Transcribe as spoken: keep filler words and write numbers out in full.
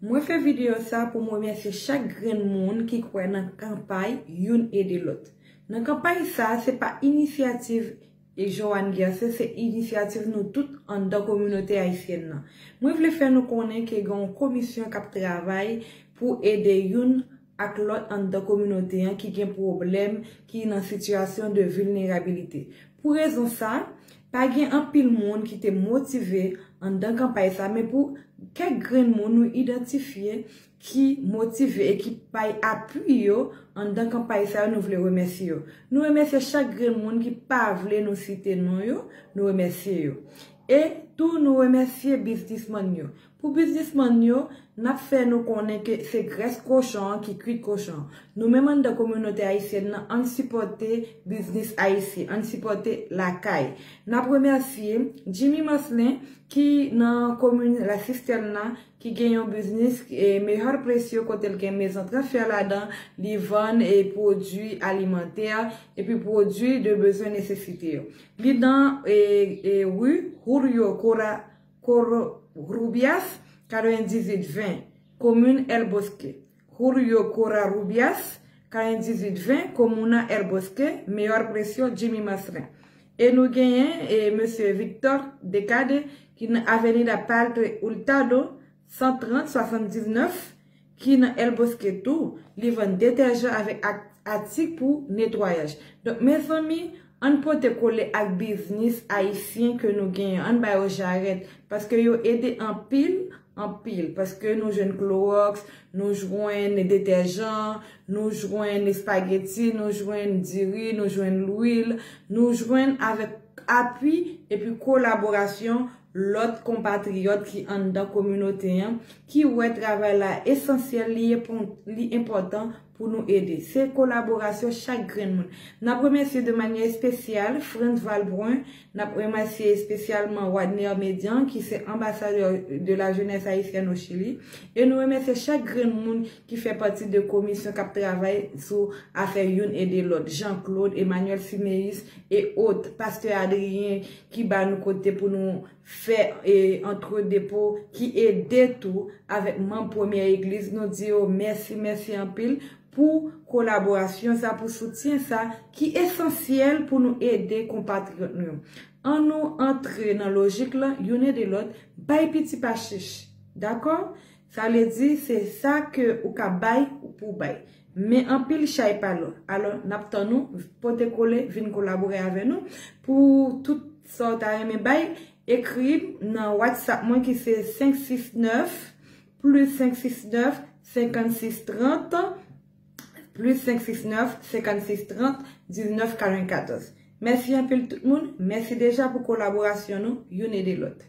Mwen fè videyo sa pou m remèsye chak grenn moun ki kwè nan kanpay youn ede lòt. Nan kanpay sa, se pa inisyativ e Joanne Gercé, se inisyativ nou tout anndan kominote ayisyèn nan. Mwen vle fè nou konnen ke gen yon komisyon k ap travay pou ede youn ak lòt anndan kominote an ki gen pwoblèm, ki nan sitiyasyon de vilnerabilite. Pou rezon sa, pa gen anpil moun ki te motive anndan kanpay sa, men pou kèk grenn moun nou idantifye ki motive e ki bay apui yo anndan kanpay sa yo, nou vle remèsye yo. Nou remèsye chak grenn moun ki pa vle nou site non yo, nou remèsye yo. E tou nou remèsye biznismann yo. Pou biznismann yo, n ap fè nou konnen ke se grès kochon an ki kwit kochon an. Nou menm anndan kominote ayisyèn nan, ann sipòte biznis ayisyen, ann sipòte lakay. N ap remèsye Jimmy Marcelin ki nan komin La Cisterna, ki gen yon biznis e Mejor Precio kote l gen mezon transfè ladan, li vann e pwodui alimantè epi pwodui de bezwen nesesite yo. Li nan e, e ri Julio Cora, Coro Rubias, katrevendizwit ven, komin El Bosque. Julio Cora Rubias, katrevendizwit ven, Comuna El Bosque, Mejor Precio, Jimmy Marcelin. E nou genyen e mesye Victor Decade ki nan Avenida Padre Hurtado, san trant swasanndiznèf, ki nan El Bosque tou. Li vann detèjan avèk ak- atik pou netwayaj. Donk, mezanmi, ann pote kole ak biznis ayisyen ke nou genyen. Ann ba yo jarèt, paske yo ede anpil, anpil. Paske nou jwenn klowòks, nou jwenn detèjan, nou jwenn espageti, nou jwenn diri, nou jwenn lwil, nou jwenn avèk apui epi kolaborasyon lòt konpatriyòt ki anndan kominote an, ki wè travay la esansyèl, li enpò-, li enpòtan pou nou ede. Se kolaborasyon chak grenn moun. N ap remèsye de manyè espesyal Frantz Valbrun, n ap remèsye espesyalman Wadner Median, ki se anbasadè de la jeunesse haïtienne au Chili, e nou remèsye chak grenn moun ki fè pati de komisyon k ap travay sou afè youn ede lòt, Jean Claude, Emmanuel Siméus e ot, pastè Adrien ki ba nou kote pou nou fè e antredepo, ki ede tou avèk manm Premyè Egliz. Nou di yo mèsi, mèsi anpil pou kolaborasyon sa, pou soutyen sa ki esansyèl pou nou ede konpatriyòt nou yo. An nou antre nan lojik lan, youn ede lòt, bay piti pa chich. Dakò? Sa vle di, se sa ke ou ka bay, ou pou bay. Men anpil chay pa lò. Alò, n ap tann ou, pote kole, vin kolabore avè nou. Pou tout sa w ta renmen bay, ekri m nan WhatsApp mwen ki se senk sis nèf, plis senk sis nèf, senkannsis trant, plis senk sis nèf, senkannsis trant, diznèf katrevenkatòz. Mèsi anpil tout moun. Mèsi deja pou kolaborasyon nou, youn ede lòt.